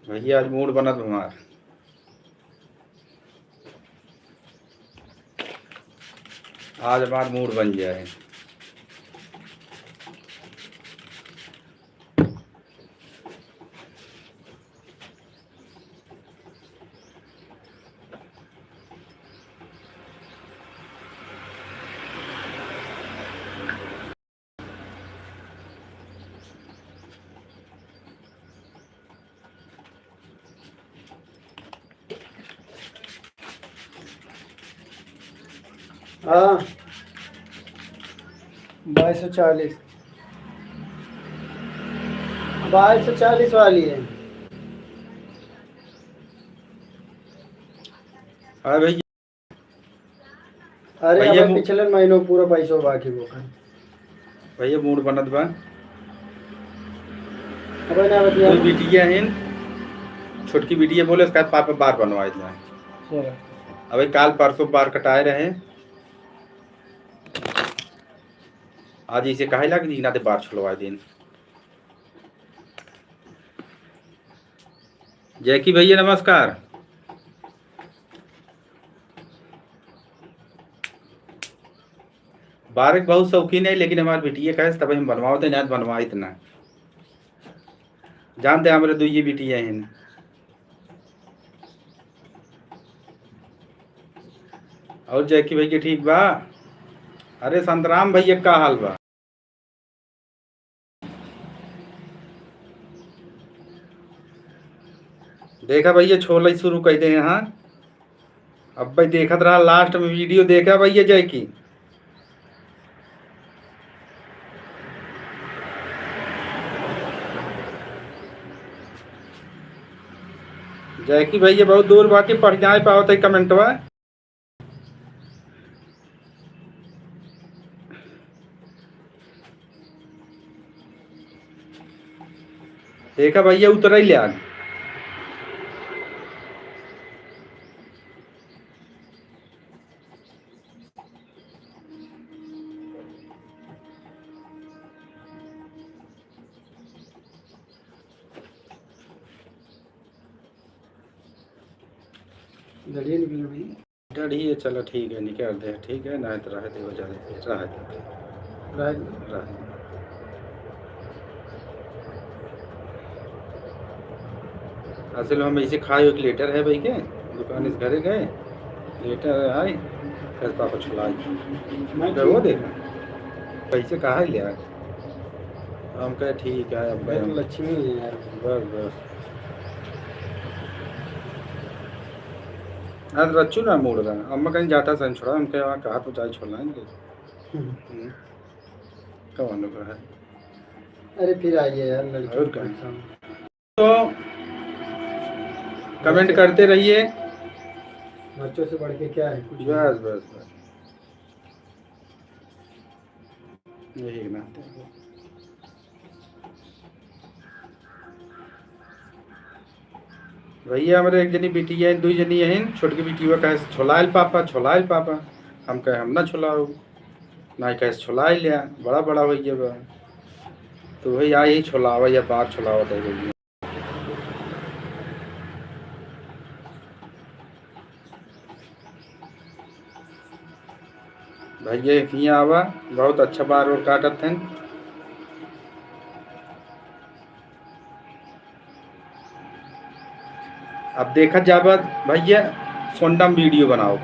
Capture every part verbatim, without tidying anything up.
भैया, आज मूड बनत हमार, आज हमार मूड बन जाए। हाँ, बाईस सौ चालीस, बाईस सौ चालीस वाली है। हाँ भैया। अरे, भैया, अबे मु- पिछले महीनों पूरा पैसो बाकी बा। भैया, मूड बनत बा। अबे ना बतिया। दो बिटिया हैं, छोटकी बिटिया बोले, उसका पापा बार बनवाए जाए। चलो। अबे काल परसों बार कटाए रहे, आज इसे कहे लाग जी ना ते बार छुलवाए दिन। जैकी भैया, नमस्कार। बार के बहुत शौकीन है, लेकिन हमार बिटिया कहे, तब हम बनवावत है, ना बनवाइत ना। जानते हैं, हमरे दुइये बिटिया हैं। और जैकी भैया ठीक बा? अरे संतराम भैया, का हाल बा? देखा भैया, छोला ही शुरू कर दे यहाँ। अब भाई देखत रहा, लास्ट में वीडियो देखा भैया जैकी। जैकी भैया बहुत दूर बाकी पढ़ जाए पावत है कमेंटवा। देखा भैया, उतरई ले आग। डढ़िए निकल गई। डढ़िए, चलो ठीक है, निकाल दे, ठीक है, नहीं तो रह दे, वो जाने दे, रह दे। रह दे। रह दे। असल में हम ऐसे खाए, एक लेटर है भाई के, दुकान से घरे गए, लेटर आए, फिर पापा छुलाई। मैं तो वो ठीक। देखा, पैसे कहाँ ले आए? हम कहे, "ठीक है, अब भाई हम।" लक्ष्मी है यार। बस, बस। आज रच्चू ना मूड रहा, अम्मा कहीं जाता सन छोड़ा, उनके यहाँ कहा तो जाए छोड़ना है इनके। हम्म। हम्म। कौन लोग है? अरे फिर आइए यार, लड़की और क्या? परेशान। तो कमेंट बच्चे करते रहिए। बच्चों से बढ़ के क्या है? कुछ नहीं। बस, बस, बस। यही ना। भैया, हमरे एक जनी बिटिया है, दुई जनी है, छोटकी बिटिया कहे, "छोलाइल पापा, छोलाइल पापा।" हम कहे, "हम ना छोलाओ।" ना कहे, "छोलाइल या, बड़ा बड़ा हो गया बा।" तो वही आई, यही छोलावा या बार छोलावा दे रही है। भैया, हियाँ आवा, बहुत अच्छा बार और काटत हैं। अब देखत जाबा भैया, सोंडम वीडियो बनाओ।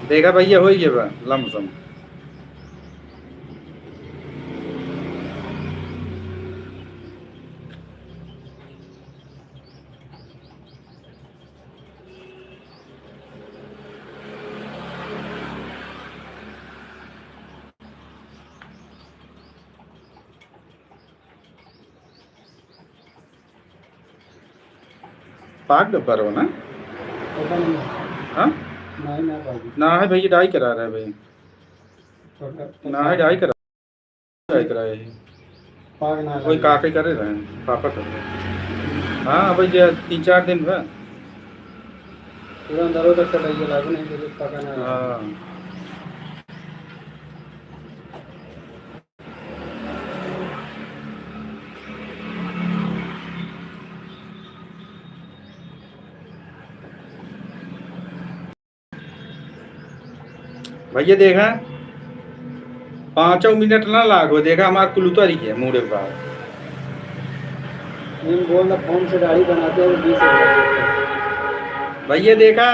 देखा भैया, हो गया बा लमसम। पाक डब्बा रहो ना? पता नहीं। हाँ? नहीं, ना पाक। ना है भैया, डाई करा रहा है भाई। छोटा, ना है, डाई करा, डाई करा है। पाक ना कोई लगे। काके करे रहे, पापा करे रहे। हाँ, भाई, ये तीन चार दिन हुआ। पूरा अंदरों तक कटाइए, लागू नहीं, तो पका ना। हाँ। भैया देखा, पाँचों मिनट ना लागो, देखा हमार कुल उतर ही है मूड़े के बाद। इन बोल फोन से दाढ़ी बनाते हैं, बीस हजार। भैया देखा,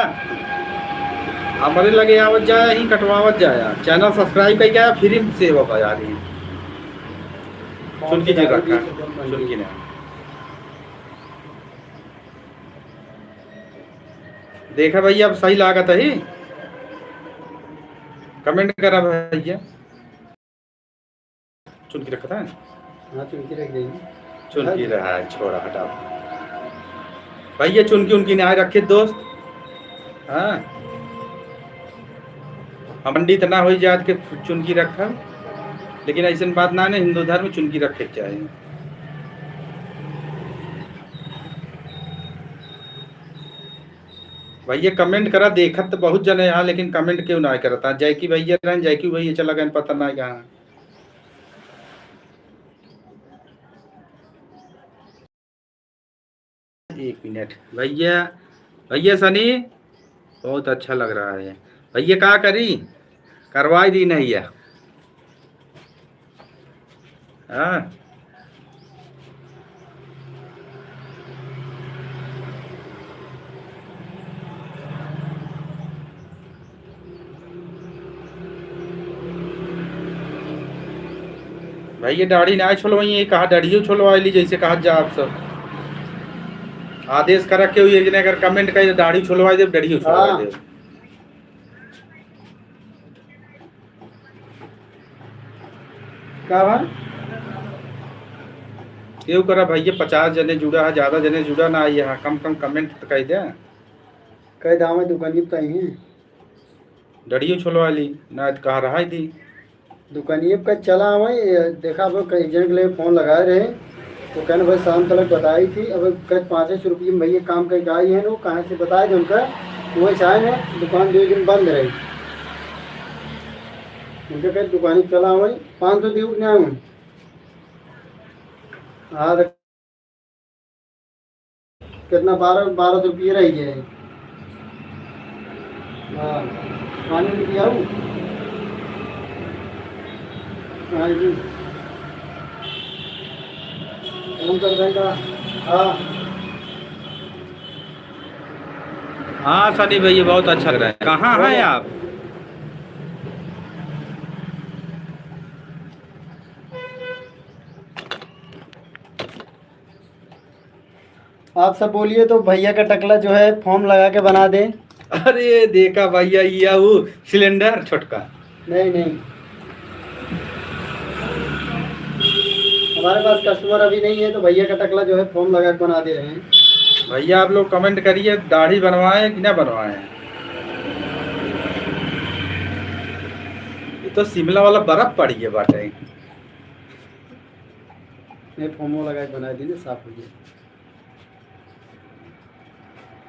हमारे लगे आवत जाया ही कटवावत जाया, channel subscribe करके आया, free में सेवा बजा रही। चुनकी जी रखा, चुनकी ने। देखा भैया, अब सही लागत है ही? Comment करा भैया। चुनकी रखा था? हाँ, चुनकी रख देंगे। चुनकी हाँ। रहा है, छोड़ा, हटाओ। भैया, चुनकी उनकी न्याय रखे दोस्त। हाँ, हम पंडित ना होई जात के चुनकी रखा, लेकिन ऐसन बात ना है, हिंदू धर्म में चुनकी रखे के चाही। भैया comment करा, देखत तो बहुत जने यहाँ, लेकिन comment क्यों ना करता? जैकी भैया रहन, जैकी भैया चला गए, पता ना कहाँ। एक मिनट भैया, भैया सनी, बहुत अच्छा लग रहा है भैया, का करी, करवाई दी नहीं है। हाँ। भाई, ये दाढ़ी ना छोलवाई, ये कहा दाढ़ियो छोलवा ली, जैसे कहा जा आप सब। आदेश करा के हुई, जिन्हें अगर comment करी, दाढ़ी छोलवा दे, दाढ़ियो छोलवा हाँ। दे। का बा? केहू करा भैया, पचास जने जुड़ा है, ज्यादा जने जुड़ा ना आई है, कम कम comment तो कह दे। कह दे, हमें दुकानी पे आई हैं। दाढ़ियो छोलवा ली, ना तो कहा रहा दी। दुकानिए पे चला आवे, ये देखा, अब कई जन के लिए फोन लगाए रहे, तो कहने भाई शाम तलक बताई थी। अब कल पाँच सौ रुपये में भैया काम करके आई है, वो कहाँ से बताए थे उनका, वही चाहे ना, दुकान दो दिन बंद रही। उनके कहे दुकानी चला आवे, पाँच सौ दियो कि नहीं आवे? हाँ, तो कितना, बारह, बारह सौ रुपये रह गए। हाँ, पानी भी पियाऊ। हाँ जी। फोन कर देगा। हाँ। हाँ सनी भैया, बहुत अच्छा लग रहा है। कहाँ हैं आप? आप सब बोलिए तो भैया का टकला जो है form लगा के बना दे। अरे देखा भैया, ये वो cylinder छोटका। नहीं, नहीं। हमारे पास customer अभी नहीं है, तो भैया का टकला जो है form लगा के बना दे रहे हैं। भैया आप लोग comment करिए, दाढ़ी बनवाएं कि ना बनवाएं? ये तो शिमला वाला बर्फ पड़ी है बाटे। नहीं, form लगा के बना दीजिए, साफ हो जाए।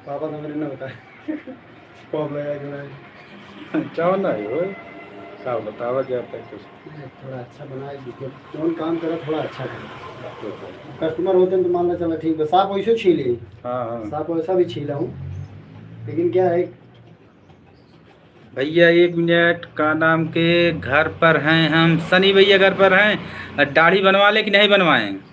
पापा तो मेरे ने बताया। Form लगा के बनाए। चाहो ना हो, का बतावा जाता है कुछ? नहीं, थोड़ा अच्छा बनाए दीजिए। कौन काम करे, थोड़ा अच्छा करे। Customer होते हैं तो मान लो, चलो ठीक है, साफ वैसे छीले। हाँ, हाँ। साफ वैसा भी छीला हूँ, लेकिन क्या है, भैया, एक मिनट, का नाम के घर पर हैं हम? सनी भैया घर पर हैं। दाढ़ी बनवा ले कि नहीं बनवाएं?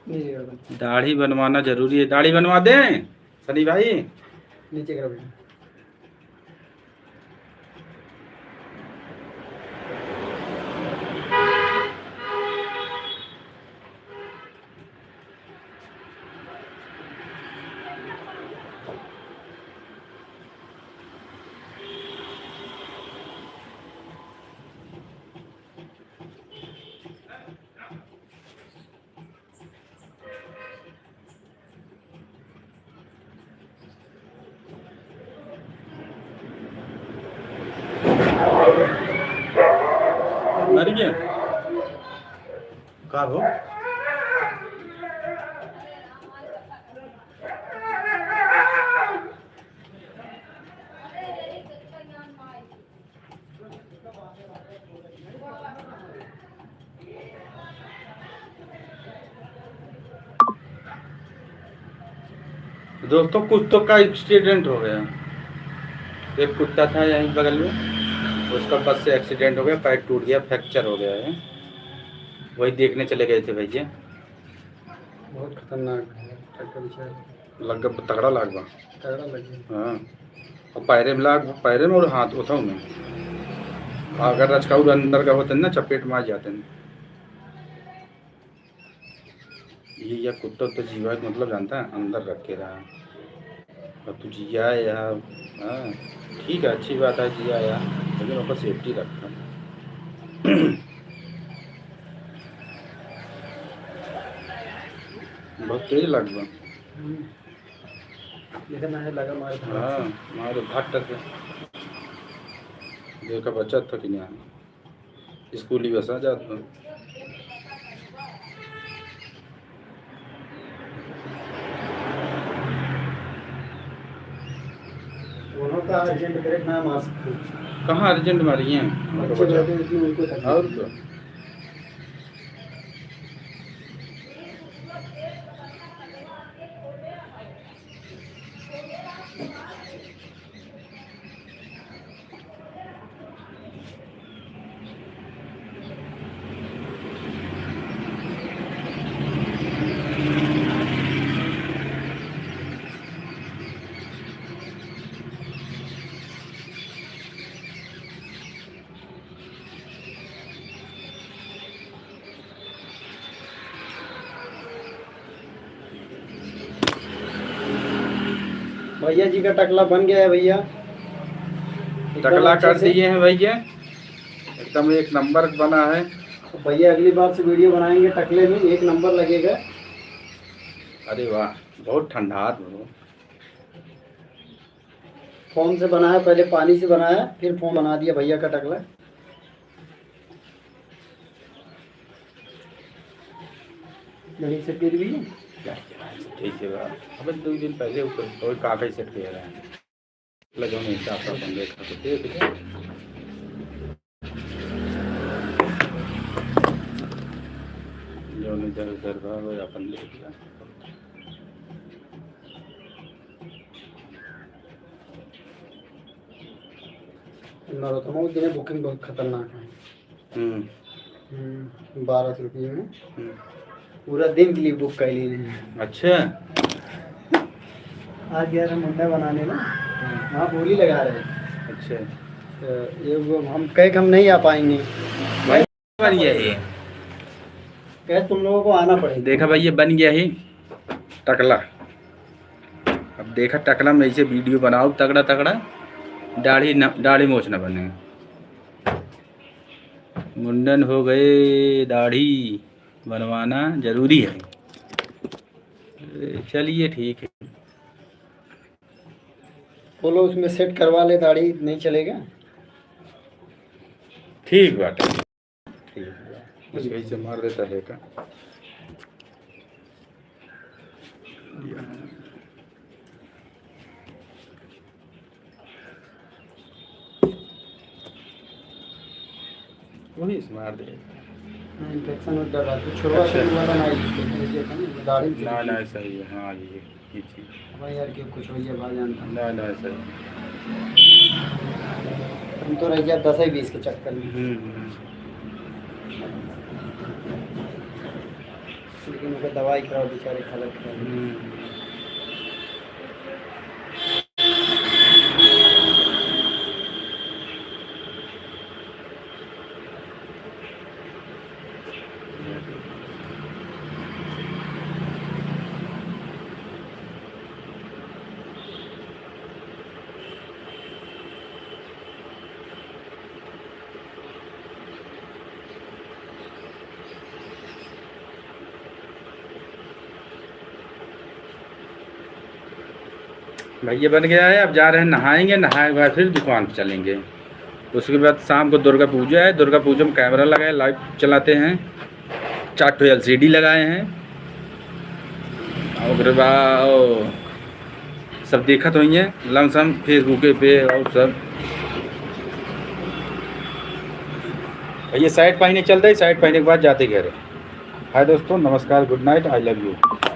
नीचे करो। दाढ़ी बनवाना जरूरी है। दाढ़ी बनवा दें सनी भाई? नीचे करो भैया। मर गया? का हो? दोस्तों, कुत्तों का एक्सीडेंट हो गया। एक कुत्ता था यहीं बगल में, उसका बस से एक्सीडेंट हो गया, पैर टूट गया, फ्रैक्चर हो गया है। वही देखने चले गए थे भैया। बहुत खतरनाक है ट्रैक्टर बेचारा। लग गया, तगड़ा लाग बा। तगड़ा लग गया। हाँ, और पैरे में लाग, पैरे में और हाथ उठाऊ में। अगर रचकाऊ अंदर का होते ना, चपेट में आ जाते हैं। ये, ये कुत्ता तो जीवा के मतलब जानता है, अंदर रख के रहा। अब तू जिया है यहाँ, हाँ, ठीक है, अच्छी बात है, जिया है यहाँ, लेकिन ओकर सेफ्टी रखा। बहुत तेज लाग बा। हम्म। देखा ना है, लगा मारे धड़ाक से। हाँ, मारे भट्ट से। देखा बच्चा था कि नहीं? स्कूली बस आ जात बा। दोनों का अर्जेंट करे ना मार सकते। कहाँ अर्जेंट मारी है? हमको बच्चे बचा। रहते हैं, इसमें उनको तकलीफ। और तो। भैया जी का टकला बन गया है भैया, एकदम टकला अच्छे कर से। दिए हैं भैया, एकदम एक नंबर बना है। तो भैया अगली बार से वीडियो बनाएंगे टकले में, एक नंबर लगेगा। अरे वाह, बहुत ठंडा हाथ हो। फोम से बनाया, पहले पानी से बनाया, फिर फोम बना दिया भैया का टकला। जल्दी से फिर भी। क्या किया है? ठीक है बा। अबे दो दिन पहले ऊपर कोई कागज से कह रहा है। लगा नहीं, साफ साफ अपन देखा तो देख ले। जौन इधर उधर बा, वो अपन देख ले। नरोत्तम दिन बुकिंग बहुत खतरनाक है। हम्म। हम्म, बारह सौ रुपये में। हम्म। पूरा दिन के लिए बुक कर ली है। अच्छा। आज गया था मुंडा बनाने ना, हम्म। वहाँ बोली लगा रहे। अच्छा। तो ये वो हम कहे कि हम नहीं आ पाएंगे। भाई, बन गया ये। कहे तुम लोगों को आना पड़ेगा। देखा भाई, ये बन गया ही टकला। अब देखा टकला में ऐसे वीडियो बनाओ तगड़ा तगड़ा, दाढ़ी न, दाढ़ी मोछ न बने। मुंडन हो गए, दाढ़ी बनवाना जरूरी है। ए, चलिए ठीक है। बोलो उसमें सेट करवा ले दाढ़ी, नहीं चलेगा? ठीक बात है, ठीक बात। बस यही से मार देता है का। वही से मार दे। हाँ, इन्फेक्शन हो डर रहा है। तो छोड़वा अच्छा। से वाला ना, ये देखा ना, दाढ़ी में ना, चली। ना, सही है। हाँ, ये, ये चीज़। हमारे यार के कुछ हो गया, भाई जानता। ना, ना, सही। हम तो रह गया दस ही बीस के चक्कर में। हम्म, हम्म। उनका दवाई कराओ, बेचारे हालत खराब है। हम्म। भैया बन गया है, अब जा रहे हैं नहाएंगे, नहाए के बाद फिर दुकान पे चलेंगे। उसके बाद शाम को दुर्गा पूजा है, दुर्गा पूजा में कैमरा लगाए, लाइट चलाते हैं, चार ठो एलसीडी लगाए हैं। और ओकरे बाद सब देखत होइए लमसम Facebook पे और सब। भैया शर्ट पहने चलते हैं, शर्ट पहने के बाद जाते घर। हाय दोस्तों, नमस्कार, good night, I love you।